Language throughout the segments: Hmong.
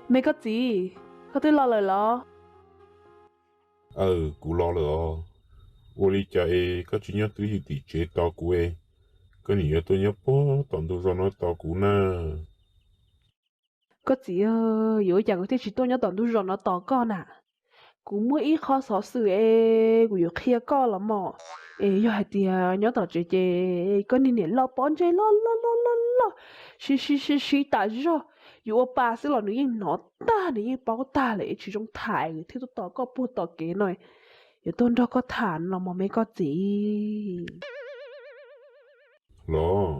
Me koj txiv, koj twb los lawm los? Aw, kuv los lawm os. Ua li cas es koj tsis nyob twj ywm tim tsev tos kuv es koj nim yuav tuaj nyob puag tom ntug zos no tos kuv na? Koj txiv, yuav ua cas kuv thiaj tsis tuaj nyob tom ntug zos no tos koj na? Kuv muaj ib qho xov xwm es kuv yuav qhia koj los mas. Es yog hais tias nyob tom tsev ces koj niag niam loj pob ntseg loj loj loj loj loj, siv siv siv siv tas zog, yuav ua pa xwb los nws yeej hnov tag, nws yeej paub tag lawm es tsis zoo tham, thiaj tuaj tos koj puag tom kev no, yuav tuaj nrog koj tham los mas me koj txiv. Los,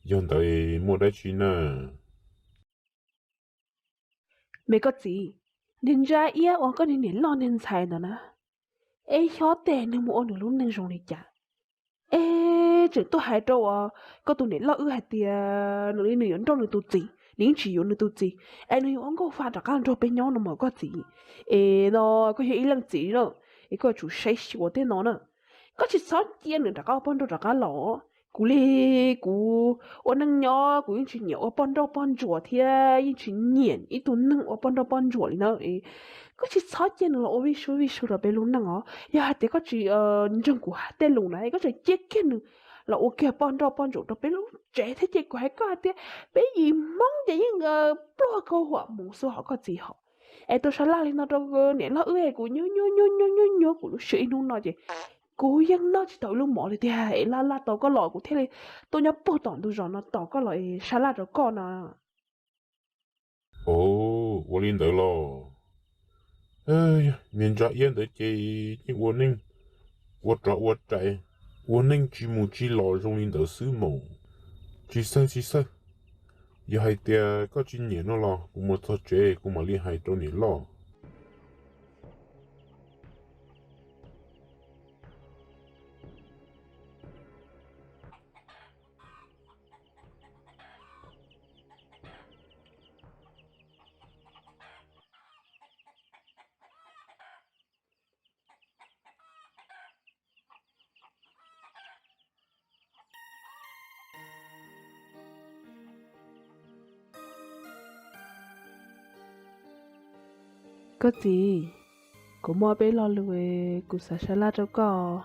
yog ntawd muaj dab tsi na? Me koj txiv, niag Ntsa Iab uas koj niag niam loj niag ntxhais ntawd na, es xyov tej nws mus ua nws lub neej zoo li cas, es tseem tuaj hais rau uas koj tus niam loj wb hais tias nws li nws yuav nrauj nws tus txiv, nws yeej tsis yuav nws tus txiv, es nws yuav ua nkauj fa rov qab nrog peb nyob no mas koj txiv. Es no koj yog ib leej txiv na, es koj yuav tsum saib xyuas tej no na. Koj tsis txhob cia nws rov qab ua poj nrauj rov qab los. Kuv li kuv ua neej nyob kuv yeej tsis nyiam ua poj nrauj poj ntsuam thiab yeej tsis nyiam ib tug neeg ua poj nrauj poj ntsuam li na. Koj tsis txhob cia nws los ua vij sub vij sub rau peb lub neej os. Yog hais tias koj tsis ntseeg kuv tej lus na, koj tseem cia kiag nws los ua kiag poj nrauj poj ntsuam rau peb lub tsev thiab ces kuv hais koj hais tias peb yim Hmoob ces yeej pluag kaug huam mus xwb hos koj txiv hos. Es tus sab laj li no rau niam loj wb es kuv nyuaj nyuaj nyuaj nyuaj nyuaj nyuaj kuv lub siab ib hnub no ces kuv yeej noj tsis tau ib lub mov li tiag es laj laj tau koj los kuv thiaj li tuaj nyob puag tom ntug zos no tos koj los es sab laj rau koj no. Ov, ua li ntawd los? Niag Ntsa Iab ntawd ces yeej ua neej ua rov ua rai, ua neej tsis mus tsis los zoo li ntawd xwb mas. Tsis xawj tsis xawj, yog hais tias koj tsis nyiam no los kuv mus txog tsev kuv mam li hais rau niam loj. Koj txiv, kuv muaj peb lo lus kuv xav sab laj rau koj.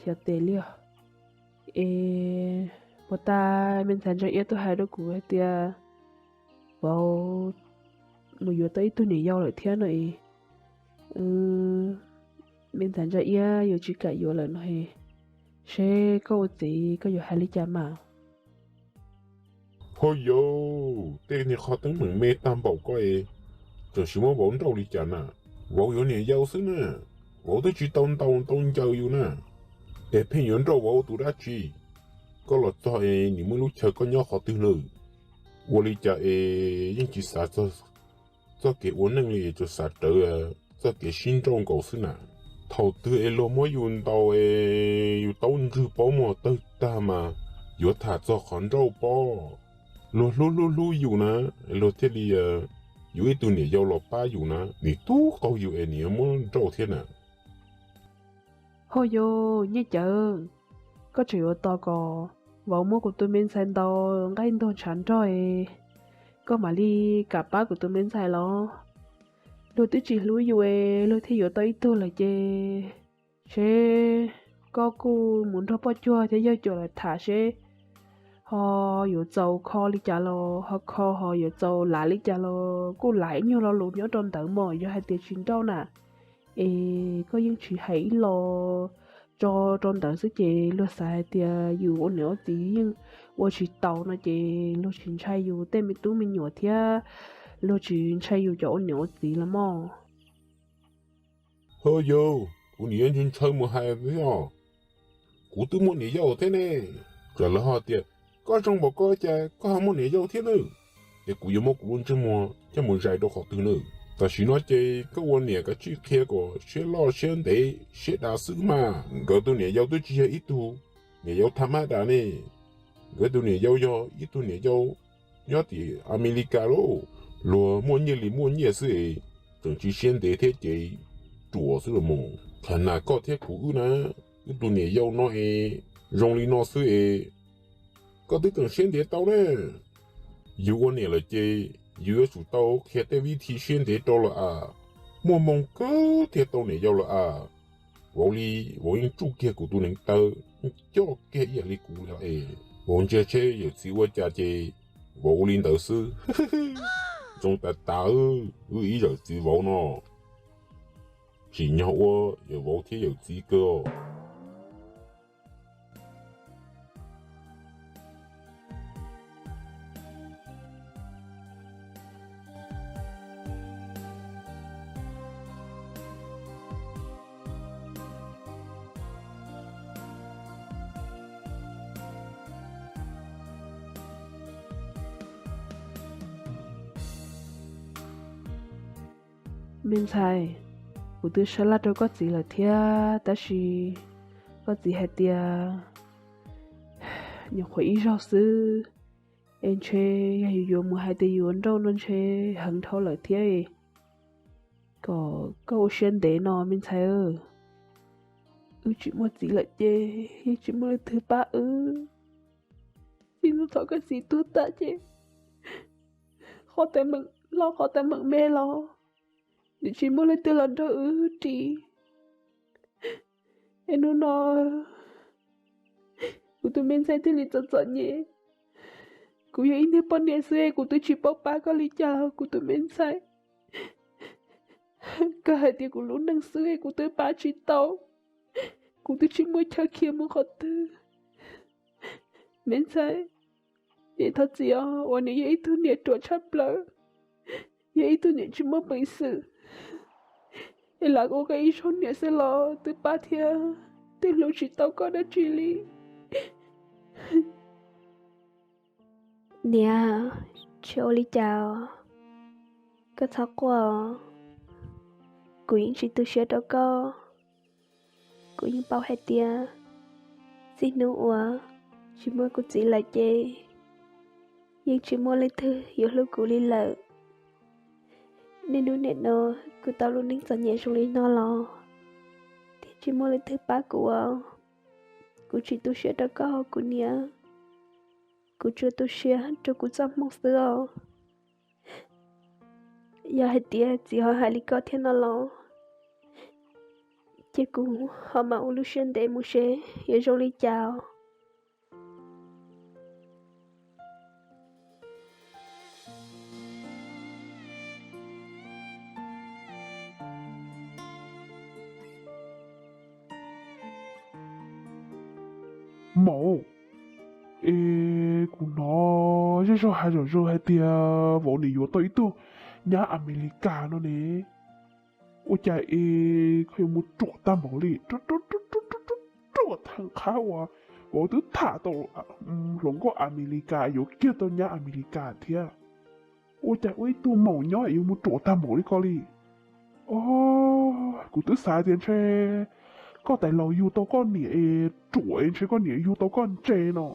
Xyov tes li os. Es puas tas me ntxhais Ntsa Iab twb hais rau kuv hais tias vauv mus yuav tau ib tug niam yau lawm thiab no es, me ntxhais Ntsa Iab yuav tsis kam yuav lawm no es, seb koj ua txiv koj yuav hais li cas mas? Ho yau, tej niag qhov teeb meem me tag npaum koj es tseem siv muab vauv nrauj li cas na? Vauv yuav niam yau xwb na, vauv twb tsis tau ntaus tau ncaws yus na, es pheej yuav nrauj vauv tus dab tsi? Koj los txog es nim muaj lub chaw koj nyob qhov twg lawm? Ua li cas es yeej tsis xav txog txoj kev ua neej li, tsuas xav rawv txoj kev sib nrauj nkaus xwb na. Thaum twg es luag muab yus ntaus es yus taub ntswg paub muag tawg tag mas yuav tham txog qhov nrauj pob. Luag hlub hlub hlub yus na, luag thiaj li yuav ib tug niam yau los pab yus na, nim tub qaug yus es nim yuav muab nrauj thiab na. Ho yau, Nyiaj Cawv, koj tseem yuav tos kom vauv muab kuv tus me ntxhais ntaus nqaij ntuag ntshav nrog es koj mam li kam pab kuv tus me ntxhais los? Luag twb tsis hlub yus es luag thiaj yuav tau ib tug lawm ces, seb koj kuj mus nrog poj cuag thiab yawg cuas lawv tham seb ho yuav txaus kho li cas los ho kho, ho yuav txaus lav li cas los kuj lav ib nyuag lo lus nyob rau ntawd mas. Yog hais tias tsis nrauj na, es koj yeej tsis hais ib lo tso rau ntawd xwb ces luag xav hais tias yus ua niam ua txiv yeej ua tsis taus no ces luag tsis ntshai yus tej me tub me nyuam thiab luag tsis ntshai yus cov ua niam ua txiv los mog. Ho yau, kuv nim yuav ntshaw ntshaw mus hais thiab os. Kuv twb muaj niam yau thiab ne. Txawm lawv ho tias koj zoo npaum koj cas koj ho muaj niam yau thiab nawb, es kuv yuav muab kuv lub ntsej muag coj mus zais rau qhov twg nawb? Tam sim no ces koj ua niam kav tsij qhia kom siab loj siab ntev siab dav xwb mas. Nkawd tus niam yau twb tsis yog ib tug niam yau tham mab dav ne. Nkawd tus niam yau yog ib tug niam yau nyob tim Amelikas lauj. Luag muaj nyiaj li muaj nyiaj xwb es tseem tsis siab ntev thiab ces ruam xwb los mus. Qhov nas koj thiab kuv wb na, wb tus niam yau no es zoo li no xwb es koj twb tseem siab ntev tau ne. Yus ua niam lawm ces Yus yuav tsum tau qhia tej vib thi siab ntev rau lawm as. Muaj moo kawg thiaj tau niam yau lawm as. Vauv li, vauv yeej tsuj kiag kuv tus neev taw, coj kiag ib yam li kuv li es. Vauv ntsia seb yawm txiv ua cas ces vauv ua li ntawd xwb. Zoo tas tas, wb ib yawm txiv vauv no tsim nyog ua yawm vauv thiab yawm txiv kawg. Me ntxhais, kuv twb sab laj rau koj txiv lawm thiab, tab sis koj txiv hais tias nyuam qhuav ib zaug xwb, es ntshe yog yus yuav mus hais tias yuav nrauj no ntshe heev dhau lawm thiab. Kom koj ua siab ntev no me ntxhais. Wb tsis muaj txiv lawm ces yeej tsis muaj leej twg pab wb. Txij hnub thaum koj txiv tuag tas ces qhov teeb meem hlob qhov teeb meem me los nws tsis muaj leej twg los nrog wb ris. Es hnub no kuv tus me ntxhais thiaj li txom txom nyem. Kuv yog ib niag poj niam xwb es kuv twb tsis paub pab koj li cas, kuv tus me ntxhais. Koj hais tias kuv lub neej xwb es kuv twb pab tsis tau, kuv twb tsis muaj chaw khiav mus qhov twg. Me ntxhais, niam thov txim os, uas nws yog ib tug niam ruam tshaj plaws, yog ib tug niam tsis muaj peev xwm, es lam ua koj ib zaug niam xwb los twb pab thiab twb hlub tsis tau koj dab tsi li. Niam, tsis ua li cas os, koj txhob quaj os. Kuv yeej tsis tu siab rau koj. Kuv yeej paub hais tias txij hnub uas tsis muaj kuv txiv lawm ces yeej tsis muaj leej twg yuav hlub kuv li lawm. Niaj hnub nim no kuv tau lub neej txom nyem zoo li no los thiaj tsis muaj leej twg pab kuv os. Kuv tsis tu siab rau koj os kuv niam, kuv tsuas tu siab rau kuv txoj hmoo xwb os. Yog hais tias txiv ho hais li koj thiab no los, ces kuv ho mam ua lub siab ntev mus seb yuav zoo li cas os. Maum, es kuv hnov zej zog hais zom zaws hais tias vauv nws yuav tau ib tug nyab Amelikas no ne. Ua cas es koj yuav mus ruam tag npaum li, ruam tag nqhab uas vauv twb tham tau hluas nkauj Amelikas yuav kiag tau nyab Amelikas thiab. Ua cas ua ib tug maum nyob es yuav mus ruam tag npaum li koj li? Os, kuv twb xav tias ntshe koj tais laus yug tau koj niam es ruam es ntshe koj niam yug tau koj ntse no.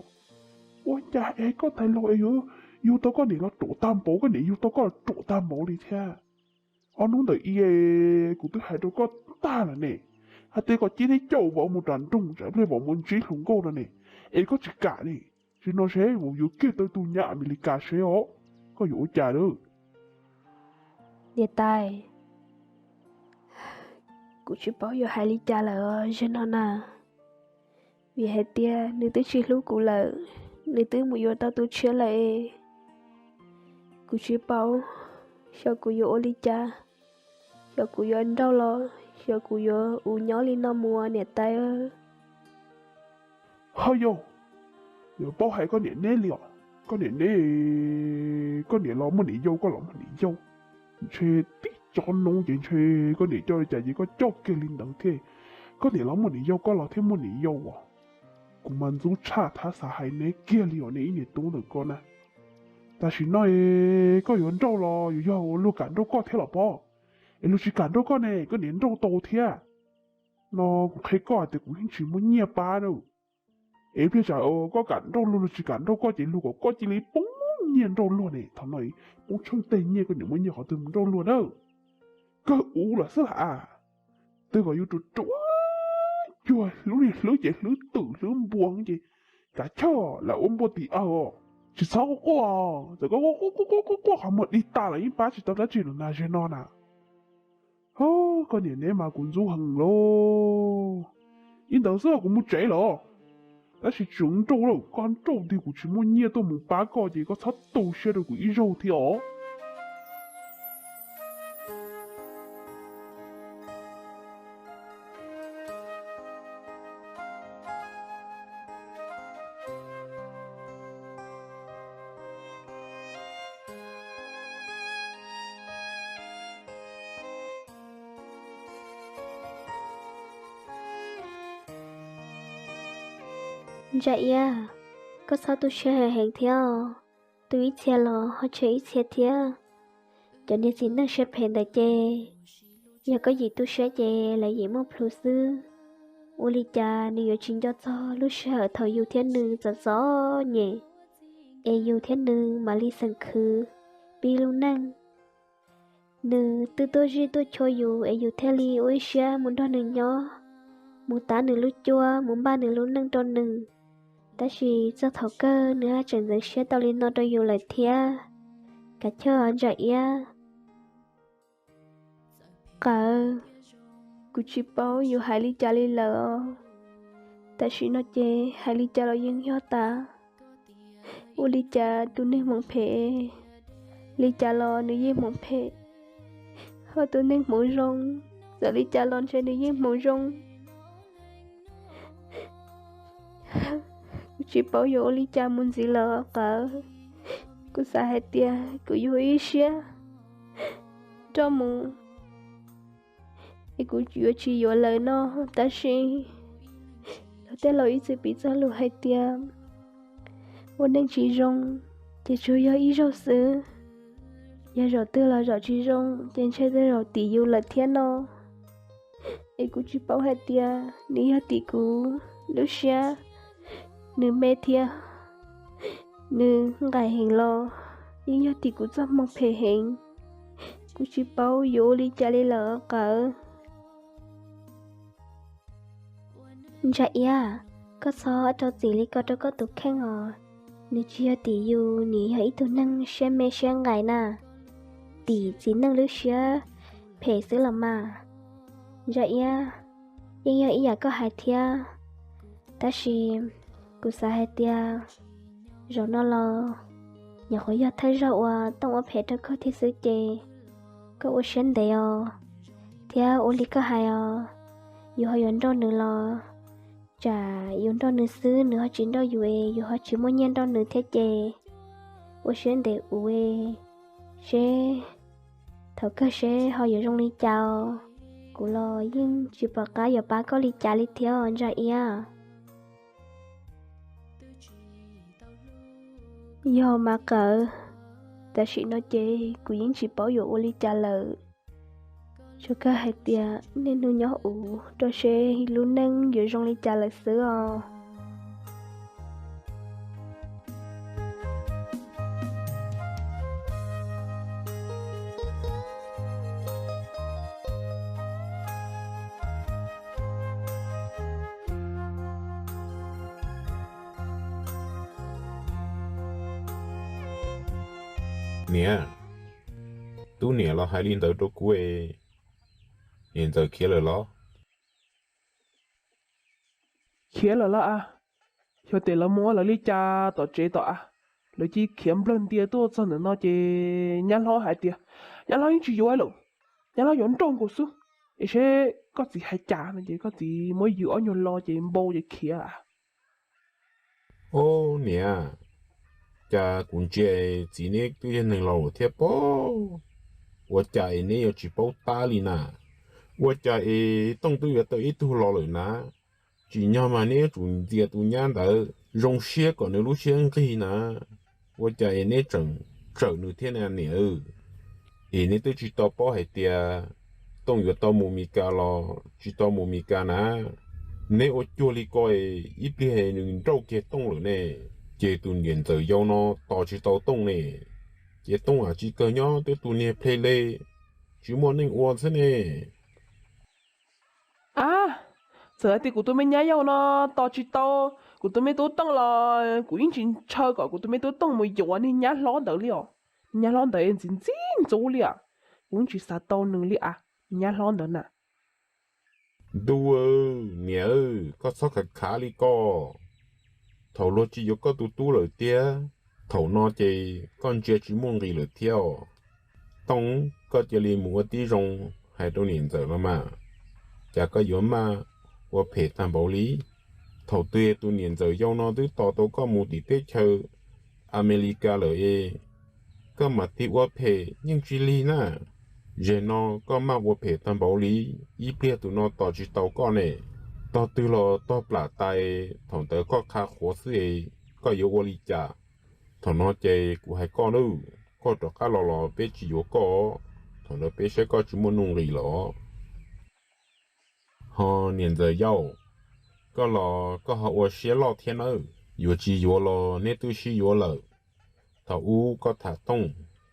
Ua cas es koj tais laus es yuav yug tau koj niam los ruam tag npaum, koj niam yug tau koj los ruam tag npaum li thiab. Ob hnub ntawm i kuv twb hais rau koj tag lawm ne, hais tias kom cia li coj vauv mus nram nroog tsam pliag vauv mus ntsib hluas nkauj no ne, es koj tsis kam li. Tsis no seb vauv yuav kiag tau tus nyab Amelikas seb os, koj yuav ua cas lawm? Niam tais, kuv tsis paub yuav hais li cas lawm os, zaum no na. Vim hais tias nws twb tsis hlub kuv lawm, nws twb mus yuav tau tus tshiab lawm es kuv tsis paub xyov kuv yuav ua li cas, xyov kuv yuav nrauj los xyov kuv yuav ua nyob li no mus niam tais. Ho yog, yuav paub hais koj niam neb li os. Koj niam neb, koj niam los muaj niam yau, koj los muaj niam yau. Ntshe tib tsob noob ces ntshe koj niam coj li cas ces koj coj kiag li ntawd thiab. Koj niam los muaj niam yau, koj los thiaj muaj niam yau os. Kuv mas ntxub tshaj thab xav hais neb kiag li os, neb ib niam tub ntawm koj na. Tam sim no koj yuav nrauj los yuav yog ua luag kam nrauj koj thiab los pob? Es luag tsis kam nrauj koj ne, koj niam nrauj tau thiab. No kuv qhia koj hais tias kuv yeej tsis muaj nyiaj pab na. Es pliag tsam koj kam nrauj luag, luag tsis kam nrauj koj ces luag kom koj cia li poob nyiaj nrauj luag ne. Thaum no poob tsheej teg nyiaj, koj niam muaj nyiaj qhov twg mus nrauj luag na? Kawg ub los xwb las. Twb kom yus ruam ruam cuag hlwb li hlwb ces hlwb twm hlwb npua ces kav chawj lam ua npua tim awg os. Tsis txhob quaj quaj, txawm koj quaj quaj quaj quaj quaj qhov muag dig tas los yeej pab tsis tau dab tsi lawm na, ze no na. Ho, koj niam neb mas kuv ntxub heev lauj. Li ntawd xwb kuv mus tsev lawm. Tab sis tseem nrauj lawm, koj nrauj tiag kuv tsis muaj nyiaj tuaj mus pab koj ces koj txhob tu siab rau kuv ib zaug thiab os. Ntsa Iab, koj txhob tu siab heev heev thiab os. Tu ib txhia los ho tseg ib txhia thiab. Cov niag txiv neej siab phem ntawd ces yog koj yim tu siab ces lawv yim muaj plhus xwb. Ua li cas nws yuav tsis nco txog lub sij hawm thaum yus thiab nws txom txom nyem, es yus thiab nws mam li xeem khwv pib lub neej. Nws twb tuaj zij tuaj chua yus es yus thiaj li ua ib siab mus nrog nws nyob, mus tav nws lub cuab, mus npaj nws lub neej rau nws. Tab sis txog thaum kawg nws haj tseem ntxeev siab tau li no rau yus lawm thiab. Kav chawj Ntsa Iab. Qawv, kuv tsis paub yuav hais li cas li lawm os. Tam sim no ces hais li cas los yeej yog tas. Ua li cas tus neeg hmoov phem li cas los nws yeej hmoov phem, ho tus neeg hmoov zoo txawm li cas los ntshe nws yeej hmoov zoo. Kuv tsis paub yuav ua li cas mus ntxiv lawm Qawv. Kuv xav hais tias kuv yuav ib siab nrauj mus es kuv yuav tsis yuav lawm no, tab sis luag tej laus ib txwm piv txoj lus hais tias ua neej tsis zoo ces tsuas yog ib zaug xwb. Yog zaum twg los zaum tsis zoo ces ntshe tej zaum tim yus lawm thiab no. Es kuv tsis paub hais tias nws yog tim kuv lub siab nws me thiab nws nqaim heev los yeej yog tim kuv txoj hmoo phem heev. Kuv tsis paub yuav ua li cas li lawm Qawv. Ntsa Iab, koj txhob rau txim li ko rau koj tus kheej os. Nws tsis yog tim yus, nws yog ib tug neeg siab me siab nqaim na, tim txiv neej lub siab phem xwb los mas. Ntsa Iab, yeej yog ib yam koj hais thiab, tab sis kuv xav hais tias zaum no los nyuam qhuav yog thawj zaug uas Tooj ua phem rau koj thiab xwb ces koj ua siab ntev os, thiab ua li koj hais os, yus ho yuav nrauj nws los tsam yus nrauj nws xwb nws ho tsis nrauj yus es yus ho tsis muaj nyiaj nrauj nws thiab ces ua siab ntev ua seb thaum kawg seb ho yuav zoo li cas os. Kuv los yeej tsis pom qab yuav pab koj li cas li thiab Ntsa Iab. Yog mas Qawv, tam sim no ces kuv yeej tsis paub yuav ua li cas lawm. Tsuas kawg hais tias niaj hnub nyob ua rau seb lub neej yuav zoo li cas lawm xwb os. Niam, tub niam los hais li ntawd rau kuv es, niam ntxawm khiav lawm los? Khiav lawm los a, xyov tes lawv mus ua lawv li cas tom tsev tom a. Lawv cia khiav nplawg ntia tuaj txog ntawm no ces nyab hlob hais tias nyab hlob yeej tsis yuav lawm, nyab hlob yuav nrauj nkaus xwb. Es seb koj txiv hais cas no ces koj txiv muab yws ob nyuag lo ces npau ces khiav. Ob niam, cas kuv ntsia txiv neb twb yog neeg laus thiab pob, ua cas es neb yuav tsis paub tab li na? Ua cas es Tooj twb yuav tau ib tug los lawm na? Tsim nyog mas neb yuav tsum ntxias tus nyab ntawd zoo siab kom nws lub siab nqig na. Ua cas es neb tseem tsawm nws thiab na niam? Es neb twb tsis tau paub hais tias Tooj yuav tau mus Mes Kas los tsis tau mus Mes Kas na? Neb ua cuag li ko, ib pliag nws nrauj kiag Tooj lawm ne, ces tus niam ntxawm yau no tos tsis tau Tooj ne, ces Tooj a tsis kawg nyob twb tus niag ple le, tsis muaj neej ua xwb ne. A, txawm hais tias kuv tus me nyab yau no tos tsis tau, Kuv tus me tub Tooj los kuv yeej tsis ntshaw kom kuv tus me tub Tooj mus yuav niag nyab hlob ntawd li os. Niag nyab hlob ntawd ntxim ntxim ntxub li os. Kuv yeej tsis xav tau nws li as, niag nyab hlob ntawd na. Ntuj, niam, koj txhob khav khav li ko. Thaum luag tsis yuav koj tus tub lawm tiag, thaum no ces koj ntsia tsis muaj nqis lawm thiab os. Tooj, koj cia li mus ua tib zoo hais rau niam ntxawm los mas, cas koj yuav maj ua phem tag npaum li. Thaum twg tus niam ntxawm yau no twb tos tau koj mus tim teb chaws Amelikas lawm es koj mam tig ua phem yeej tsis lig na. Zaum no koj maj ua phem tag npaum li, ib pliag tus no tos tsis tau koj ne, tog twg los tog plam tas, thaum ntawd koj qha qhuav xwb es koj yuav ua li cas? Thaum no ces kuv hais koj nawb, koj rov qab los los peb tsis yuav koj, thaum ntawd peb saib koj tsis muaj nuj nqis los. Ho niam ntxawm yau, koj los koj ho ua siab loj thiab nawb, yuav tsis yuav los neb twb sib yuav lawm. Thaum ub koj tham Tooj,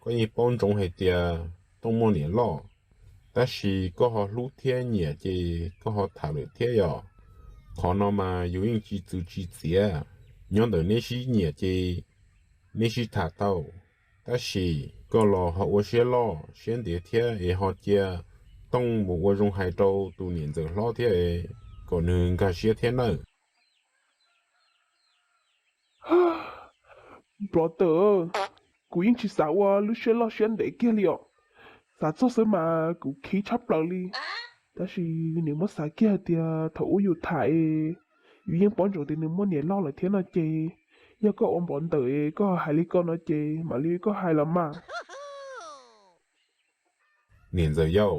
koj yeej paub ntsoov hais tias Tooj muaj niam loj, tab sis koj ho hlub thiab nyiam ces koj ho tham lawm thiab yom. Qhov no mas yus yeej tsis txwv tsis txiav, nyob ntawm neb sib nyiam ces neb sib tham tau. Tab sis koj los ho ua siab loj siab ntev thiab es ho cia Tooj mus ua zoo hais rau tus niam ntxawm hlob thiab es kom nws nkag siab thiab nawb. Brother, kuv yeej tsis xav ua lub siab loj siab ntev kiag li os. Xav txog xwb mas kuv khib tshaj plaws li. Tab sis nws muab xav kiag hais tias thaum ub yus tham es yus yeej paub ntsoov tias nws muaj niam loj lawm thiab no ces, yog koj ua npaum ntawd es koj hais li ko no ces mam li koj hais los mas. Niam ntxawm yau,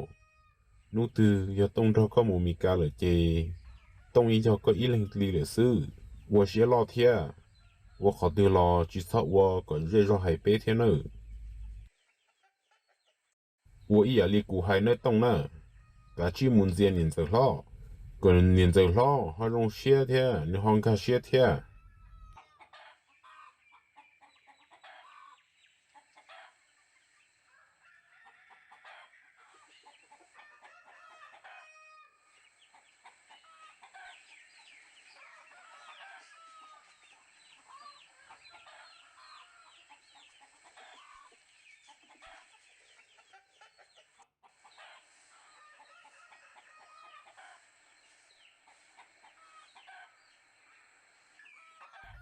hnub twg yog Tooj nrog koj mus Mes Kas lawm ces Tooj yeej yog koj ib leeg li lawm xwb. Ua siab loj thiab, ua qhov twg los tsis txhob ua kom zej zog hais peb thiab nawb. Ua ib yam li kuv hais nawb Tooj na, kav tsij mus ntxias niam ntxawm hlob, kom niam ntxawm hlob ho zoo siab thiab nws ho nkag siab thiab.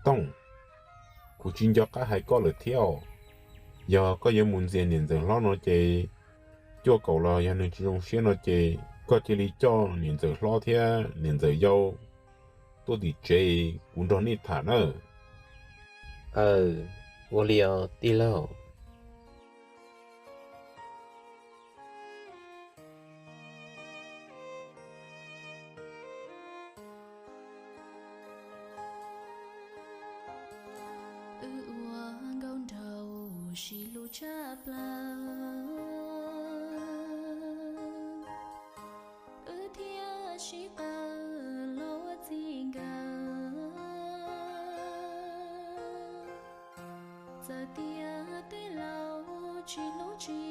Tooj, kuv tsis nco qab hais koj lawm thiab os. Yog koj yuav mus ntxias niam ntxawm hlob no ces, cuaj kaum los yog nws tsis zoo siab no ces koj cia li coj niam ntxawm hlob thiab niam ntxawm yau tuaj tim tsev, kuv nrog nej tham nawb. Aw, ua li os tij laug. Wb ua nkauj nraug sib hlub tshaj plaws, wb thiaj sib qawm los ua txij nkawm. Txawm tias tej laus tsis hlub tsis